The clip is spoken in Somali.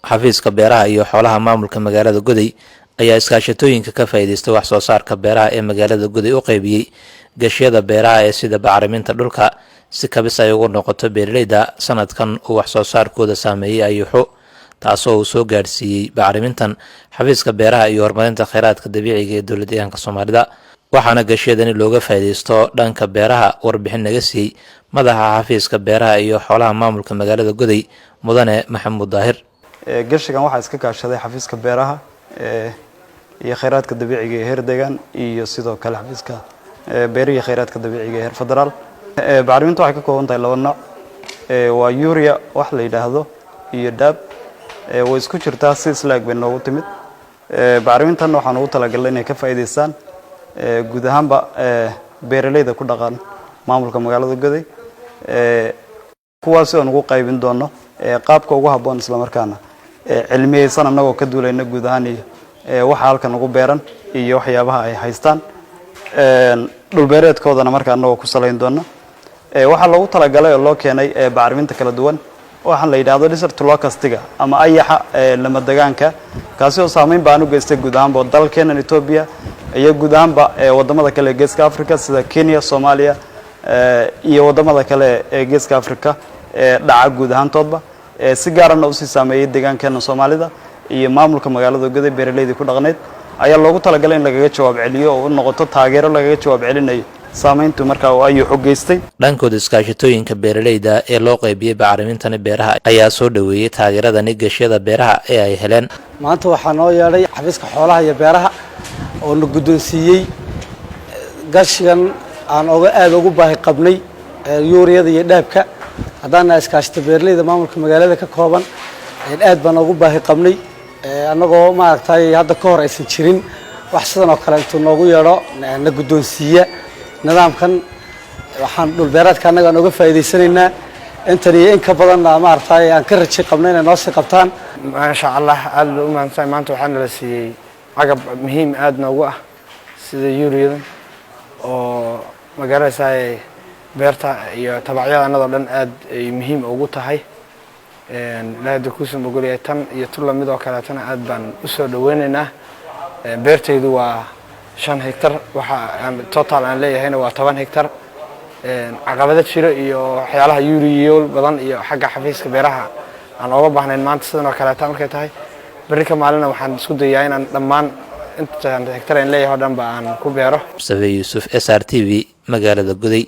Xafiiska beeraha iyo xoolaha maamulka magaalada Goday ayaa iskaashatooyinka ka faa'iideysta wax soo saarka beeraha ee magaalada Goday u qaybiyey gashyada beeraha ee sida bacriminta dhulka, si kabis ay ugu noqoto beeraleyda sanadkan uu wax soo saarkooda saameeyey ayuxu, taasoo uu soo gaadhsiiyey bacrimintan xafiiska beeraha iyo horumarinta kheyraadka dabiiciga ee Dowlad Deegaanka Soomaalida. Waxaana gashyadani looga faa'iideysto dhanka beeraha warbixin naga siiyey madaxa xafiiska beeraha iyo xoolaha maamulka magaalada Goday, Mudane Maxamuud Daahir. Gashigan waxaa iska kaashaday xafiiska beeraha iyo kheyraadka dabiiciga ee heer deegaan iyo sidoo kale xafiiska beeraha iyo kheyraadka dabiiciga ee heer federaal. Bacriminta waxay ka kooban tahay laba nooc, waa urea wax la yidhaahdo iyo DAP. Way isku jirtaa, si isla eg bay noogu timid. Bacrimintan waxaan ugu talagalnay inay ka faa'iidaystaan guud ahaanba beeraleyda ku dhaqan maamulka magaalada Goday, kuwaasi oon ugu qaybin doono qaabka ugu habboon, islamarkaana cilmiyeysan, annagoo ka duulayna guud ahaan iyo waxa halkan ugu beeran iyo waxyaabaha ay haystaan dhulbeereedkoodana marka annagoo ku salayn doona. Waxaa loogu talagalay oo loo keenay bacriminta kala duwan waxaan la yidhaahdo desert locustiga ama ayaxa lamadegaanka, kaasi oo saameyn baan u geystay guud ahaanba dalkeenan Etoobiya iyo guud ahaanba wadamada kale ee Geeska Africa, sida Kenya, Soomaaliya iyo wadamada kale ee Geeska Africa ee dhaca guud ahaantoodba, si gaarana usii saameeyey deegaankeena Soomaalida iyo maamulka magaalada Goday. Beeraleydii ku dhaqnayd ayaa loogu talagalay in lagaga jawaab celiyo oo u noqoto taageero lagaga jawaab celinayo saameyntu markaa uu ayuxu geystay. Dhankooda, iskaashatooyinka beeraleyda ee loo qaybiyey bacrimintani beeraha ayaa soo dhoweeyey taageeradani gashyada beeraha ee ay heleen. Maanta waxaa noo yeedhay xafiiska xoolaha iyo beeraha oo na guddoonsiiyey gashigan aan oga aada ugu baahi qabnay, yuuriyada iyo DAPka. Haddaan iskaashata beeraleyda maamulka magaalada ka kooban, aad baan ugu baahi qabnay, annagoo maaragtay hadda ka hor aysan jirin wax sidan oo kale intuu noogu yeedho na guddoonsiiya nidaamkan. Waxaan dhulbeereedka annagaan uga faa'iidaysanaynaa intan iyo in ka badanna maaragtay aan ka raji qabno inay noo sii qabtaan. Maasha Allah, aada ba u mahadsantahay. Maanta waxaa nala siiyey agab muhiim aada noogu ah, sida yuuriyadan oo magaranaysaa beerta iyo tabacyada annadoo dhan aada ay muhiim ugu tahay. Ilaahay hadda kuusan ogolyahay, tan iyo tu lamid oo kaleetana aad baan usoo dhaweynaynaa. Beertaydu waa 5 hectar, waxa aan total aan leeyahayna waa 10 hectar. Caqabado jiro iyo waxyaalaha yuuriyool badan iyo xagga xafiiska beeraha aan ooga baahnayn maanta sidan oo kaleeta markay tahay, berri ka maalina waxaan isku dayaa inaan dhammaan intaan hectar aan leeyahay oo dhan ba aan ku beero. Mustafe Yuusuf, SRTV, magaalada Goday.